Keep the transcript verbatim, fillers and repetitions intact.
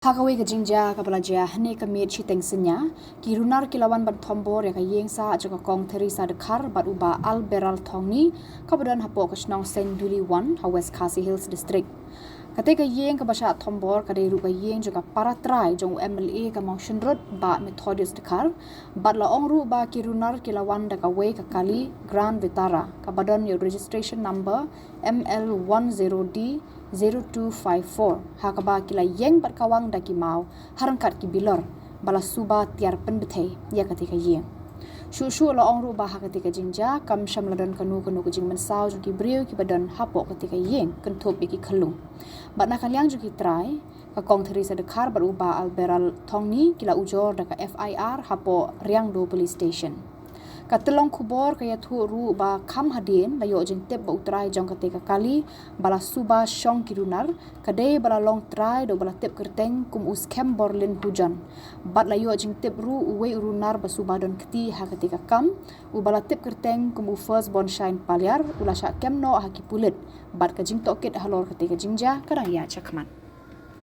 Ha kawei ka jingjia kaba la jia hynne ka miet shiteng synñia, ki runar ki la wan ban thombor ïa ka ïing sah jong ka Kong Theresa Dkhar bad u Bah Alberal Thongni, kaba don hapoh ka shnong Seiñduli One ha West Khasi Hills District. Katei ka ïing kaba shah thombor ka dei ruh ka ïing jong ka para trai jong u M L A ka Mawshynrut, Bah Methodius Dkhar, bad la ong ruh ba ki runar ki la wan da kawei ka kali Grand Vitara kaba don ïa u registration number M L one zero D zero two five four, ha kaba ki la ïeng bad kawang da ki maw ha ryngkat ki bilor, ba la suba tiar pynbthei ïa katei ka ïing. Shuh shuh la ong ruh ba ha katei ka jingjia kam shym la don kano kano ka jingmynsaw jong ki briew kiba don hapoh katei ka ïing, kynthup ïa ki khyllung. Bad na ka liang jong ki trai, ka Kong Theresa Dkhar bad u Bah Alberal Thongni ki la ujor da ka F I R hapoh Riangdo Police Station. Ka tyllong khubor ka ïathuh ruh ba kham hadien la ïoh jingtip ba u trai jong katei ka kali ba la suba shong ki runar ka dei ba la long trai da uba la tip kyrteng kum u Skhem Borlin Hujon. Bad la ïoh jingtip ruh uwei u runar ba suba don kti ha katei ka kam, uba la tip kyrteng kum u First Born Shine Paliar, u la shah kem noh ha ki pulit, bad ka jingtohkit halor katei ka jingjia ka dang ïaid shakhmat.